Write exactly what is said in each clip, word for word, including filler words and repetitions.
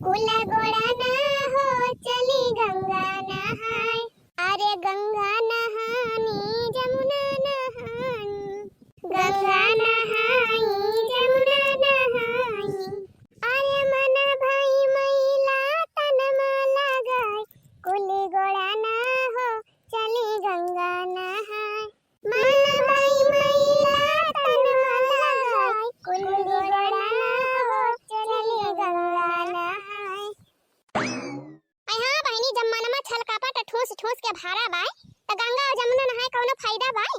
कुल गोड़ा ना हो चली गंगा नहाए, अरे गंगा नहानी जमुना नहानी, गंगा नहाई जमुना नहाई, अरे मन भई मैला तन मा लगाए, कुल गोड़ा ना हो चली गंगा नहाए। मन भई मैला तन मा लगाए, कुल गोड़ा ना हो चली गंगा नहाए। अरे हाँ बहिनी, जब मन मा छल कपट ठूस ठूस के भरा बाय, त गंगा और जमुना नहाए कौनो फायदा बाय?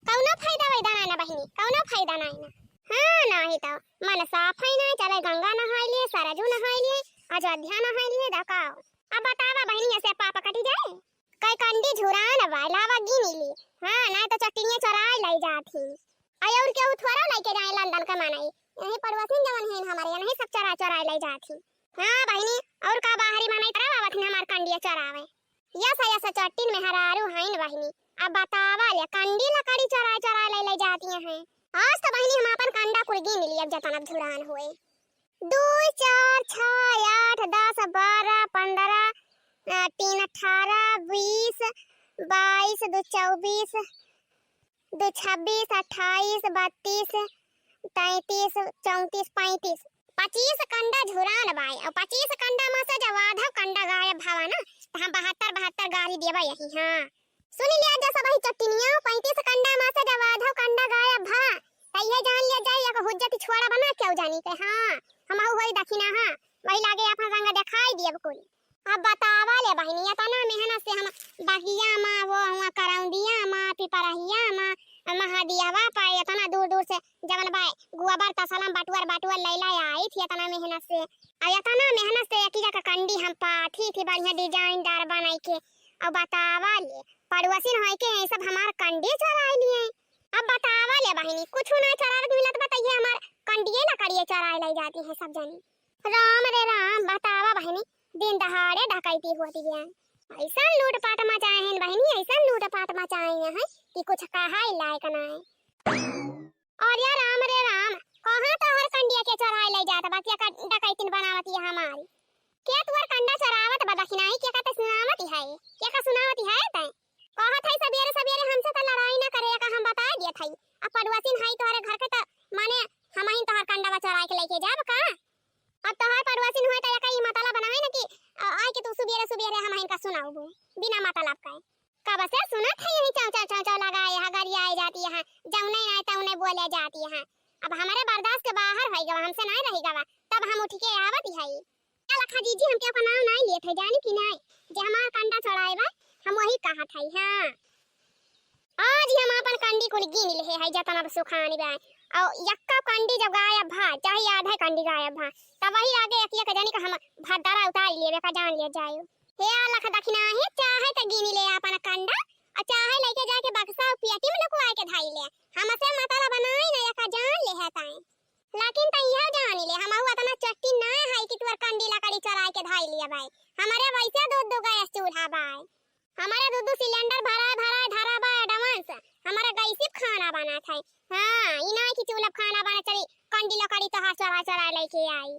कौनो फायदा वैदा नाय ना बहिनी, कौनो फायदा नाय ना। हाँ, नाही तो मन साफ है ना, चले गंगा नहाए लिए, सरजू नहाए लिए, अयोध्या नहाए लिए, दकाओ। अब बतावा बहिनी, ऐसे पाप कटी जाए? कई कंडी झुरान बाय, लावा गिनी ली। हाँ, नाय तो चट्टिनिया चोराए लाई जात ही। आई और केहू थोड़ा लेके जाए लंदन का मनई। यही पड़ोसिन जवन हैं हमारे, यही सब चोरा चोराए लाई जात ही। हाँ बहिनी, और का बाहरी मनई तरह आवत हैं हमार कंडिया चोरावे। यस, यस, चट्टिन मेहरारू हईन बहिनी। अब बतावा ले, कंडी लकड़ी चोराए चोराए लाई लाई जाती हैं। आज तो बहिनी हम आपन कंडा कुल गिन ली, अब जतन अब झुरान हुए। दुई चार छः आठ दस बारह पन्द्रह, अ, तीन अठारह, बीस, बाईस, दो चौबीस, दो छब्बीस, अट्ठाईस, बत्तीस, तैंतीस, चौंतीस, पैंतीस। पच्चीस कंडा झुरान बाय, और पच्चीस कंडा मा से जब आधा कंडा गायब भवा ना, त हम बहत्तर बहत्तर गारी देबा यही, हाँ। सुन लिया जा सब ही चट्टिनिया, पैंतीस कंडा मा से जब आधा कंडा गायब भवा, त ये जान लिया जाए, एक हुज्जत छोड़ा बना क्यों जानी के, हाँ, हम होई दखिना, हाँ, वही लागे अपन रंग दिखाई दियब कुल। अब बतावा ले बहिनी, इतना मेहनत से हम बगिया मा, वो हुआ करौंदिया मा, पिपरहिया मा, महादियावा पा इतना दूर दूर से जवन बा गोबर तसलम बटुअर बटुअर लैला आई थी इतना मेहनत से। अब इतना मेहनत से एक जगह कंडी हम पाथी थी बढ़िया डिजाइनदार बनाई के। अब बतावा ले, पड़ोसिन होई के ये सब हमार कंडी चोराई लिए। अब बतावा ले बहिनी, कुछ ना चोरावत मिलत बा, त ये हमार कंडिये लकड़िये चोराए लाई जाती है सब जनी। राम रे राम, बतावा बहिनी, दिन दहाड़े डकैती होती है। ऐसन लूटपाट मचाए हैं बहिनी, ऐसन लूटपाट मचाए हैं कि कुछ कहाई लायक ना है। और या राम रे राम, कहाँ तोहर कंडिया के चोराए ले जात बा, के का डकैतिन बनावत है हमारी? के तोहर कंडा चोरावत बा दखिनाई, के का ते सुनावत है, के का सुनावत है ते? कहत है सबेरे सबेरे हमसे त लड़ाई ना करे का हम बताए दियत है। अब पड़ोसिन है तोहरे घर के त माने हमहिन तोहर कंडवा चोराए के लेके जाब का? अब तोहार पड़ोसिन होए त एका ई मतलब बनाए ना कि, अ, आए के तू सुबेरे सुबेरे हमहिन का सुनाउबू, बिना मतलब का। कब से सुनत है यही चाँव चाँव चाँव चाँव लगाए, हगरियाए जाती है, जौने आए तौने बोले जाती है। अब हमरे बर्दाश्त के बाहर होई गवा, हमसे नाय रही गवा, तब हम उठ के आवत है। या लखा जीजी, हमके आपन नाव नाय लेत है, जानी कि नाय, जे हमार कंडा चोराए बा, हम वही कहत है, हाँ। आज ही हम आपन कंडी कुल गिन लेहे है, जतना अब सुखानी बा। और यक्का कंडी जब गायब भा, चाहे आधे कंडी गायब भा, तब वही आगे एक एक जनी का हम भद्दरा उतार लेवे का जान ले जाए। हे अलख दखिना है, चाहे त गिन ले आपन कंडा, और चाहे लेके जाके बक्सा और पेटी में लुकवाए के धाई ले। हमसे मतलब बनाई ना, एका जान ले है ताई। लेकिन त इहो जान ले, हमहू अतना चट्टी ना है कि तुअर कंडी लकड़ी चोराए के धाई लिया बाई। हमारे वैसे दो दो गैस चूल्हा बाई। हमारे दो दो सिलेंडर भराए भराए धरा बा advance। हमारे गैसी पे खाना बनत है। हाँ, ई नाय कि चूल्हा पे खाना बने चली, कंडी लकड़ी तोहार चोरा चोरा लेके आई।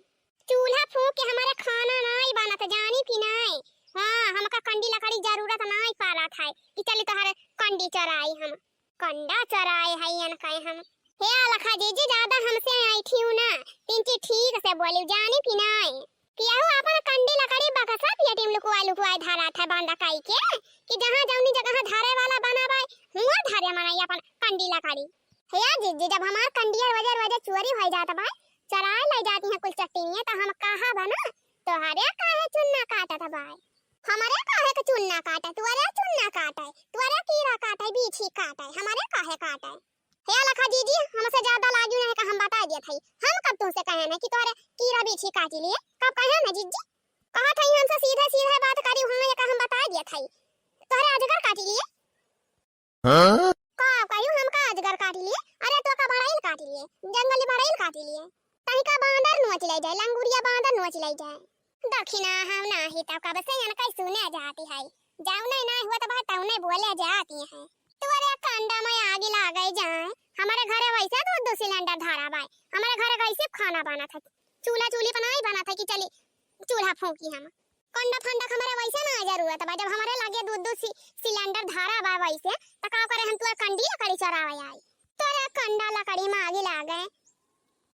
चूल्हा फूंक के हमारे खाना नाय बनत, जानी कि नाय? हाँ, हमका कंडी लकड़ी जरूरत नाय पड़त है कि चली तोहार कंडी चोराई हम। कंडा चोराए है यन कहे हम। हे अलखा जीजी, ज्यादा हमसे ऐठियो ना, तिनची ठीक से बोलियो, जानी कि नाय? केहू आपन कंडी लकड़ी बक्सा पेटी में लुकवाए लुकवाए धरत है बंद कई के, कि जहाँ जौनी जगह धरे वाला बना बाय, हुआं धरे मनई आपन कंडी लकड़ी। हे जीजी, जब हमार कंडिया रोजे रोजे चोरी होई जात बाय, चोराए ले जाती हैं कुल चट्टिनिया, त हम कहा बना, तोहरे काहे चुन्ना काटत बाय? हमरे काहे के चुन्ना काटे, तुअरे चुन्ना काटे, तुअरे कीड़ा काटे, बीछी काटे, हमरे काहे काटे? हे अलखा जीजी, हमसे ज्यादा लागियो नहीं का हम बता दिया था। हम कब तुमसे कहे ना कि तोहरे कीड़ा बीछी काटी लिए? कब कहे ना जीजी? कहा था हमसे सीधे सीधे बात करी, हम ये का हम बता दिया था। तोहरे अजगर काटी लिए? हाँ? का कहियो हमका अजगर काटी लिए? अरे तो का भड़ाइल काटी लिए, जंगली भड़ाइल काटी लिए। तनिका बांदर नोच ले जाए, लंगुरिया बांदर नोच ले जाए। दखिना हम नाही त कब से यन कई सुने जाती है। जौने नाही हुआ त भाई तौने बोले जाती है। तुअरे कंडा में आगी लागे जाए। हमारे घरे वैसे दो दो सिलेंडर धरा बाय। हमारे घरे कैसे खाना बनत है? चूल्हा चूल्ही पर नहीं बनत है कि चली चूल्हा फूँकी हम। कंडा फंडा के हमरे वैसे ना जरूरत बा, जब हमरे लगे दू दू सि-, सिलेंडर धरा बा वैसे, त का करे हम तोर कंडी लकड़ी चोरावे आई? तोरे कंडा लकड़ी में आगी लागे।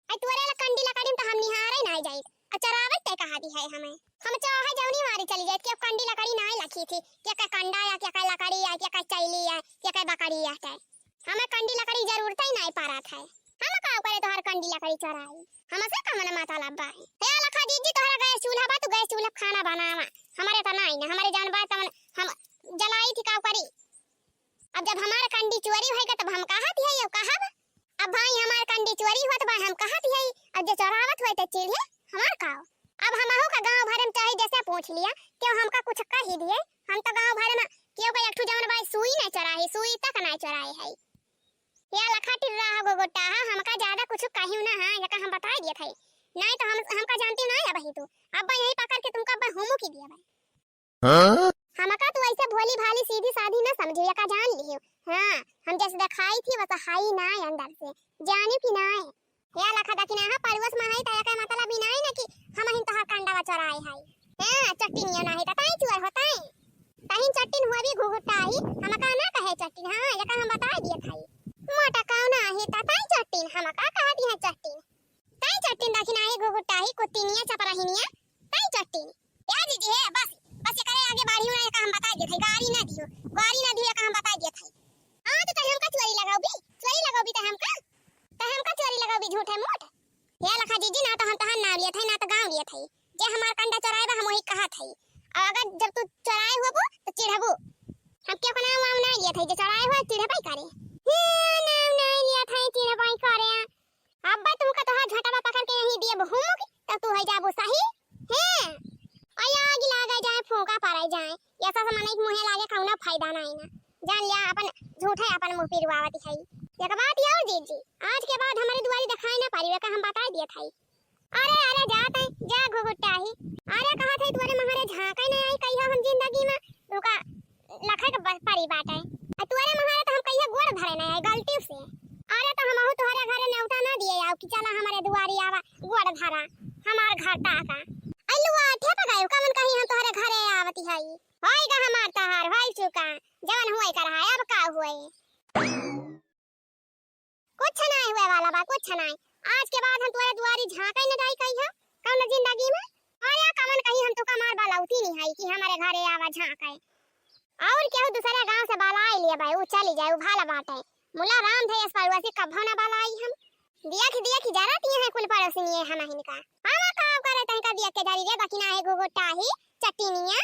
आई तोरे ला कंडी लकड़ी में त हम निहारे नाहीं जाइत। आ चोरावे ते कहा दी है हमें? हम चाहे जौनी मारी चली जाइत, कि अब कंडी लकड़ी नाहीं लखी थी, कि एकर कंडा या कि एकर लकड़ी या कि एकर चैली या कि एकर बकरी या ते। हमें कंडी लकड़ी जरूरत ही नाहीं पड़त है। हम का करे तोहर कंडी लकड़ी चोराई? हमसे कवन मतलब बा? हे लखा जीजी, तोहरा गैस चूल्हा बा, तू गैस चूल्हा पे खाना बनावा। हमरे त नाहीं ना, हमरे जौन बा तवन हम जलाई थी का करी? अब जब हमार कंडी चोरी होइगा तब हम कहत हई, अब कहब? अब भाई हमार कंडी चोरी होत बा, हम कहत हई, अब जे चोरावत होई त चिढ़े, हमार का? अब हमहू का गाँव भरे में चाहे जैसे पूछ लिया, केहू हमका कुछ कही दिए, हम तो गाँव भरे में केहू का एक ठो जौन बा सुई नाहीं चोराई, सुई तक नाहीं चोराई है। या लखा टिर्रा हो गोगोटा, हमका ज्यादा कुछ कहियो ना, हाँ, एका हम बताई दियत हई। नाहीं तो हम, हमका जानती नाहीं अबही तू। अब यही पकड़ के तुमका अब हुमुकी दिया भाई। हाँ? हमका तू ऐसे भोली भाली सीधी सादी ना समझी, एका जान लियो। हाँ, हम जैसे देखाई थी वैसे हाई ना अंदर से, जानी कि नाहीं? या लखा दखिना, हाँ, पड़ोस में है त एका मतलब ही नाहीं ना कि हमहिन तोहार कंडवा चोराए है। हाँ, चट्टिनिया नाहीं त ताई चोर होताई। तहिन चट्टिन हुआ भी घुघुटाही, हमका ना कहे चट्टिन, हाँ, एका हम बताई दियत हई। मोटा कौन आहे त ताई चट्टिन, हमका कहा दी है चट्टिन। ताई चट्टिन दखिना आहे घुघुटाही, कुत्तिनिया, चपराहिनिया, ताई चट्टिन। ए जीजी हे, बस, बस एकरे आगे बाढ़ियो ना, एका हम बताई दियत हई, गारी ना दियो, गारी ना दियो, एका हम बताई दियत हई। हाँ, तो तै हमका चोरी लगाउबी, चोरी लगाउबी तै हमका, तै हमका चोरी लगाउबी झूठे मूठ। हे लखा जीजी, ना तो हम तोहार नाम लियत हई, ना तो गाँव लियत हई। जे हमार कंडा चोराए बा, हम वही कहत हई। और अगर जब तू चोराए होबू, तो चिढ़बू। हम केहू का नाम वाम नाहीं लियत हई, जे चोराए हो, चिढ़बई करे। हे, नाम नाहीं लियत हई, चिढ़बई करे। अब्बा तुमका तोहार झटवा पकड़ के यहीं दियब हुमुक, तब तू होइ जाबू सही। हे, अय आगी लागे जाए, फूंका पड़े जाए, ऐसा से मनई के मुँहे लागे कौनो फायदा नाहीं ना। जान लिया, अपन झूठे अपन मुँह पिरवावत हई। एक बात और जीजी, आज के बाद हमरे दुआरी देखाई ना पारी, एका हम बताई दियत हई। अरे, अरे, जात है, जा घुघुटाही। अरे, कहत है, तोरे महरे झांके नहीं आई, कहिया हम जिंदगी में तुका लखा के ब-, परी बाटे। आ तोरे महरे तो हम कहिया गोड़ धरे नहीं आई गलती से। अरे, तो हमहू तोहरे घरे नेवता ना दिए आओ कि चला हमरे दुआरी आवा, गोड़ धरा, हमार घर ताका। आई लुआ ठे पकायो, कमन कहीं हम तोहरे घरे आवती हई। होई गा हमार तहार, होई चुका, जवन हुए कर है, अब का हुए? कुछ नाहीं हुए वाला बा, कुछ नाहीं। आज के बाद हम तोरे दुआरी झांके न जाई कहियो, कौनो जिंदगी में। और या कमन कहीं हम तुका मार बलौती नहीं हई कि हमरे घरे आवा झांके। और केहू दूसरे गाँव से बलाई लिए बा, ऊ चली जाए, ऊ भला बाटे। मुला राम धैस पड़ोसी कभो ना बलाई हम। देख, देख, जरत ही हैं कुल पड़ोसिनिये हमहिन का। हम का करे तनिका देख के जरी रे, दखिना है घुघुटाही, चट्टिनिया।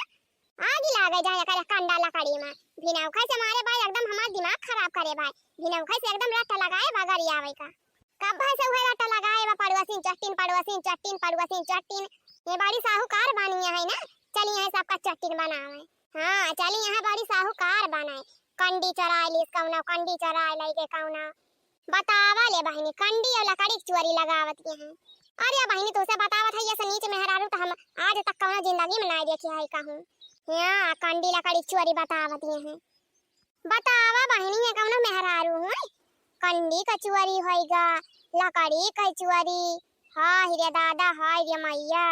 आगी लागे जाए एकरे कंडा लकड़ी में। भिनौखा से मारे बा, एकदम हमार दिमाग खराब करे बा। भिनौखा से एकदम रट लगाए बा गरियावे का। कब से उहे रट लगाए बा, पड़ोसिन चट्टिन, पड़ोसिन चट्टिन, पड़ोसिन चट्टिन। ये बड़ी साहूकार बानी है ना, चली यहाँ सबका चट्टिन बनावे। हाँ, चली यहाँ बड़ी साहूकार बनाए। कंडी चोराए लीस कौनो, कंडी चोराए लइके कौनो। बतावा ले बहिनी, कंडी और लकड़ी के चोरी लगावत के हैं। अरे बहिनी, तुसे बतावत है, ये से नीच मेहरारू तो हम आज तक कौनो जिंदगी में नाहीं देखी है कहूँ। हाँ, कंडी लकड़ी के चोरी बतावत ये हैं। बतावा बहिनी, ये कौनो मेहरारू हुए? कंडी का चोरी होइगा, लकड़ी का चोरी। हाय रे दादा, हाय रे मैया।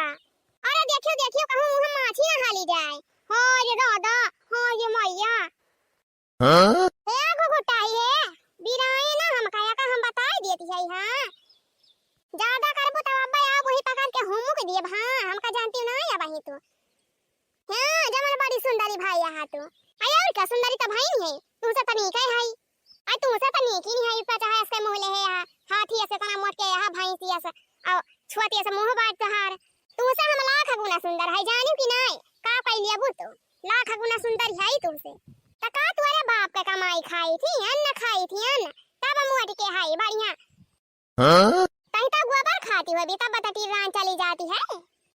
अरे देखियो, देखियो, कहूँ वहाँ माछी ना हाली जाए। हाय रे दादा, हाय रे मैया। हाँ? ए घुघुटाही हे, बिराए ना हमका, एका हम बताई देती है, हाँ। ज्यादा करबू तब अब्बा आप वही पकड़ के हुमुक दिए, हाँ, हमका जानती ना या वही तू। हाँ, जमल बड़ी सुंदरी भाई यहाँ तू। अरे और क्या, सुंदरी तो भाई नहीं है, तुमसे तो नीक है, है। अरे तुमसे तो नीक ही नहीं है, इतना चाहे ऐसे मुँह ले है, हाँ, हाथी ऐसे तना मोट के यहाँ भैंसी ऐसे, और छोटी ऐसे मुँह बाँट तोहार। तुमसे हम लाख गुना सुंदर है, जानियो कि नहीं? का कैली अबू तू? लाख गुना सुंदर है तुमसे। त का तोरे बाप के कमाई खाई थी, अन्न खाई थी, अन्न? तब मोट के है, बढ़िया। हाँ? तही तो गोबर खाती होबी, तब बतटी रान चली जाती है।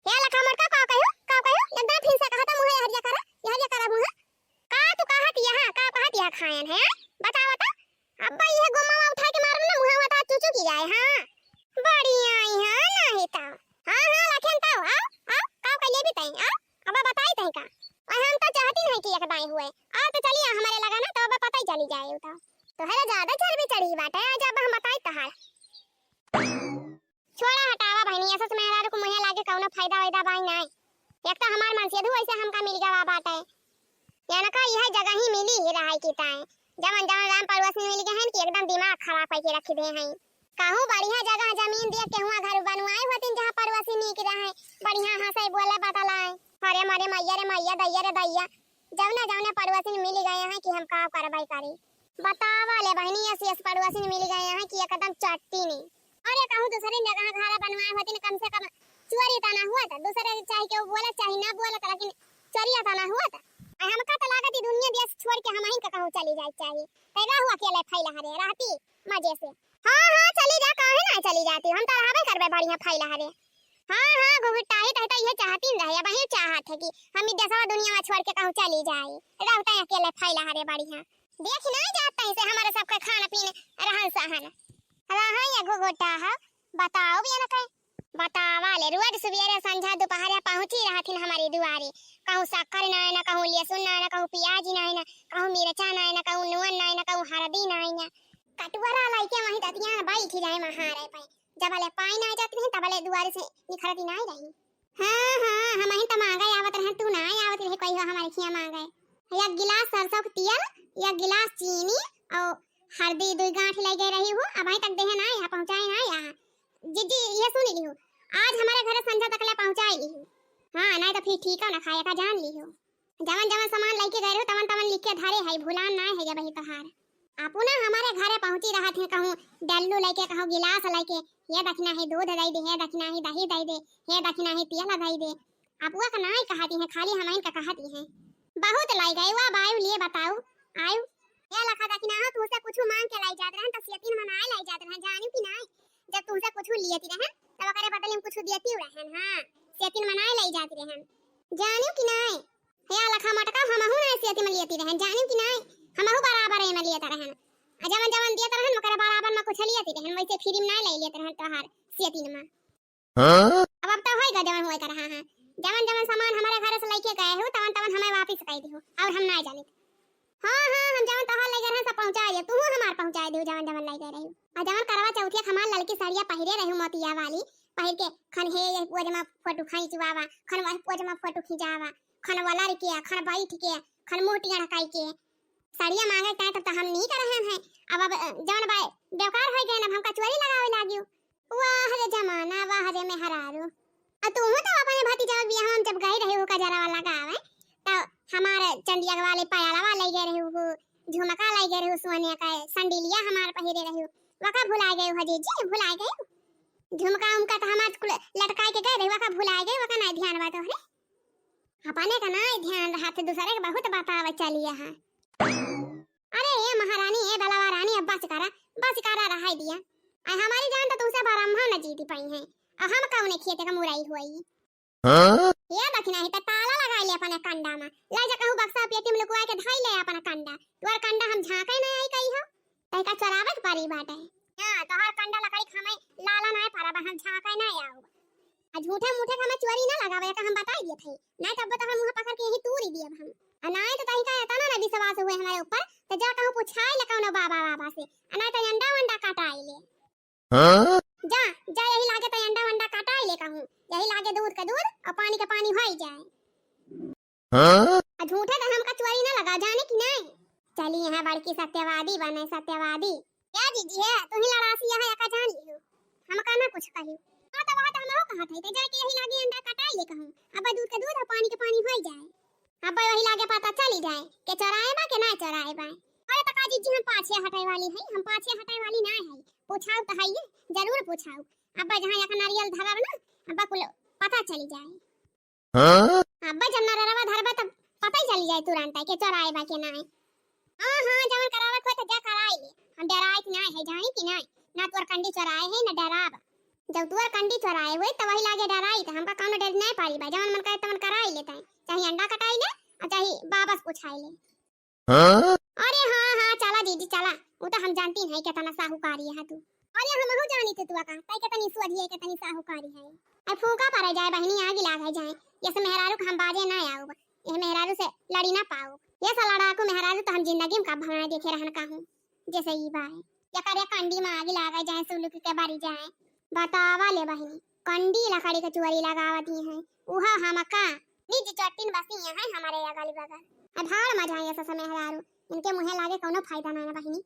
हे लखा मोटका, का कहो, का कहो? एकदम फिर से कहा था, मुँह ये हरिया करा, ये हरिया करा मुँह। का तू कहत यहाँ, का कहत यहाँ खायन है, आय? बतावा तो। अब्बा ये गोमा उठा के मारम ना, मुँह वता चुचु की जाए, हाँ। बड़ी आई, हाँ, नहीं तो। हाँ, हाँ, लखेन तो, आओ, आओ, का कहिए भी तई, आओ। अब बताई तई का? और हम तो चाहती नहीं कि एक दाई हुए। आओ तो चलिए, हमारे लगा ना, तो अब पता ही चली जाए, तो। तो है ज्यादा चर्बी चढ़ी बाटे, आज अब हम बताई तहार। छोड़ा हटावा बहिनी, ऐसा से मेहरारू को मुँहे लागे कौनो फायदा वायदा बाई नाई। एक तो हमार मनसेधू ऐसे हमका मिल गवा बाटे, यानी का यह जगह ही मिली ही रहाई की ताए। जवन जवन राम पड़ोसी मिल गए हैं कि एकदम दिमाग खराब करके रख दे हैं। कहूँ बढ़िया जगह जमीन देख के हुआ घर बनवाए होतिन, जहाँ पड़ोसी नीक रहे, बढ़िया हंसे बोले बतलाए। अरे मरे मैया रे मैया, दैया रे दैया, जवने जवने पड़ोसी मिल गए हैं कि हम का करवाई करी। बतावा ले बहनी, ऐसी ऐसी पड़ोसी मिल गए हैं कि एकदम चट्टी नहीं। अरे कहूँ दूसरे जगह घर बनवाए होतिन, कम से कम चोरी तना हुआ था। दूसरे चाहे केहू बोलत चाहे ना बोलत, लेकिन चोरिया तना हुआ था। आ हमका तो लागत ई दुनिया देश छोड़ के हम का कहूँ चली जाए चाहिए। तै रहू अकेले फैला हरे रहती मजे से। हाँ हाँ, चली जा, काहे ना चली जाती, हम तो रहबे करबे बढ़िया फैला हरे। हाँ हाँ, घुघुटाई तो, तो ये चाहती न रहे, वही चाहत है कि हम ई देशवा दुनिया छोड़ के कहूँ चली जाए, रहते अकेले फैला हरे बढ़िया। देख नहीं जात तहीं से हमारे सबके खान पीन, रहन सहन। रहा ये घुघुटा है, बताओ भी ना कहीं। बतावा ले, रोज सुबेरे संझा दोपहरिया पहुँची रहथिन हमारे दुआरे। कहूँ शक्कर नाय ना, कहूँ लहसुन नाय ना, कहूँ प्याज नाय ना, कहूँ मिर्चा नाय ना, कहूँ नून नाय ना, कहूँ हरदी नाय ना। कटुअरा लइके वहीं ततिया बैठ जाए महारे पे। जबले पाई ना जात रही, तबले दुआरे से निखरती नाय रही। हाँ हाँ, हम ही तो मांगे आवत रहे, तू नाय आवत रहे, कोई हो हमारे खिया मांगे। एक गिलास सरसों के तेल, एक गिलास चीनी और हरदी दुई गांठ ले गए रही हूँ, अबहीं तक देहे ना यहाँ पहुँचाए ना यहाँ। जीजी, ये सुन लिहू, आज हमारे घर संझा तक ले पहुँचाए लिहू। हाँ, नहीं तो फिर ठीक है ना, खाए का जान लिहू। जवन जवन सामान लेके गए रहो, तवन तवन लिख के धरे है, भुलान ना है जब ही तोहार। आपू ना हमारे घरे पहुँची रहत है, कहूँ डल्लू लेके, कहूँ गिलास लेके, ये दखिना है दूध दे दे, ये दखिना है दही दे दे, ये दखिना है तेल दे दे। अपुआ का नाई कहती है, खाली हमाइन का कहती है। बहुत लाई गए, वो अब आयु लिए बताऊ, आयु। ये लखा दखिना हो, तुमसे कुछ मांग के लाई जात रहन, तो सेतिन मनाए लाई जात रहन, जानियो कि नाई? जब तुमसे कुछ लिए रहन, तब ओकरे बदले में कुछ देती रहन, हाँ, सेतिन मनाए लाई जात रहन, जानियो कि नाई? हे लखा मटका, हमहू ना सेतिन में लेती रहन, जानियो कि नाई? हमहू बराबर एमे लेत रहन। आ जवन जवन देत रहन, ओकरे बराबर में कुछ लेती रहन, वैसे फ्री में ना ले लेत रहन तोहार सेतिन में। हाँ? अब, अब तो होई गा जवन होए का रहा है। जवन जवन सामान हमारे घर से लेके गए हो, तवन तवन हमें वापस कर दियो, और हम ना जानित। हाँ, हाँ, हम जवन तोहार लगे रहन, सब पहुँचा दियो, तू हमार पहुँचा दियो, जवन जवन लगे रही। आ जवन करवा चौथिया के हमार ललकी साड़िया पहिरे रही मोतिया वाली, पहिर के खन हे ये पोज में फोटो खींचवावा, खन वह पोज में फोटो खींचावा, खन वलर के, खन बैठ के, खन मुंह टेढ़ कई के। साड़िया मांगे के तब तो हम नहीं कर रहन है। अब, अब जवन बा बेकार हो गए, अब हमका चोरी लगावे लागियो। वाह रे जमाना, वाह रे मेहरारू। आ तू तो अपने भतीजा के बियाह में जब गई रही हो कजरा वाला गावे, तो हमारे चंदिया वाले पायलवा ले गए रही हो, झुमका ले गए रही हो, सोने का संडिलिया हमार पहिरे रही हो, वका भुला गए हो जीजी, भुला गए हो। झुमका उमका तो हमार कुल लटकाए के गए रही, वका भुला गए, वका नहीं ध्यान बा तोहरे। अपने का नहीं ध्यान रहा थे, दूसरे के बहुत बतावे चलिए है। अरे ए महारानी, ए दलवा रानी, अब बस करा, बस करा, रहाई दिया। आ हमारी जान तो तुमसे ब्रह्मा न जीती पाई है, आ हम कौने खेते का मुरई हुई। हाँ? ये दखिना ही तो ताला लगा ले अपने कंडा में, ले जा कहूँ बक्सा पेटी में लुकवा के धई ले अपना कंडा, तोर कंडा हम झांके नहीं आई कही हो, तई का चोरावे के परी बाटे। हाँ, तोहार कंडा लकड़ी के हमें लाला नहीं पारा बा, हम झांके नहीं आओ। आ झूठे मूठे के हमें चोरी ना लगावे का, हम बताई दिए थे, नहीं तब तो हम मुँह पकड़ के यही तूरी दिए हम। आ नहीं तो तई का इतना ना विश्वास हुए हमारे ऊपर, तो जा कहूँ पूछाई ले कौनो बाबा बाबा से, आ नहीं तो अंडा वंडा कटाई ले। हाँ? जा, जा यही लागे तो अंडा वंडा कटाई ले कहूँ, यही लागे दूध का दूध और पानी का पानी होई जाए। हाँ? आ झूठे तो हमका चोरी ना लगा जाने की नहीं। चली यहाँ बड़की सत्यवादी बने, सत्यवादी। क्या जीजी है, तू ही लड़ासी यहाँ का जान लियो, हम का ना कुछ कही। हाँ तो वहाँ तो हम कहा थे, तो जाके यही लागे अंडा कटाई ले कहूँ, अब दूध का दूध और पानी का पानी होई जाए। अब वही लागे पता चली जाए के चोराए बा के ना चोराए बा। अरे तो का जीजी, हम पाछे हटाए वाली है, हम पाछे हटाए वाली ना है, पूछाओ तो है, जरूर पूछाओ। अब जहाँ एक नारियल धरब ना, अब कुल पता चली जाए। हाँ? अब जब नारियलवा धरबा तब पता ही चली जाए तुरंत है के चोराए बा के ना है। हाँ हाँ, जवन करावे को तो जा कराई ले, हम डराई ना है, जानी कि नहीं, ना तोर कंडी चोराए है ना डराब। जब तोर कंडी चोराए हुए तो वही लागे डराई, तो हमका कौनो डर नहीं पारी बा, जवन मन करे तवन कराई लेता है, चाहे अंडा कटाई ले और चाहे वापस पूछाई ले। हाँ? अरे हाँ, हाँ, चला जीजी, चला। वो तो हम जानती नहीं कितना साहूकारी है तू। अरे हमहू जानी थे तू का, तई कितनी सोझी है, कितनी साहूकारी है। अब फूका पड़े जाए बहनी, आग लाग है जाए। ये से मेहरारू का हम बाजे ना आओ, ये मेहरारू से लड़ी ना पाओ। ये सा लड़ाकू मेहरारू तो हम जिंदगी में कब ना देखे रहन का हूँ। जैसे ई बा है। ये करे कंडी में आग लाग जाए, सुलुक के बारी जाए। बतावा ले बहनी, कंडी लकड़ी के चोरी लगावती हैं। उहा हमका निज चट्टिन बसी यहाँ हमारे अगल बगल। अधार मजा ये सस मेहरारू, इनके मुँहे लागे कौनो फायदा ना है बहिनी।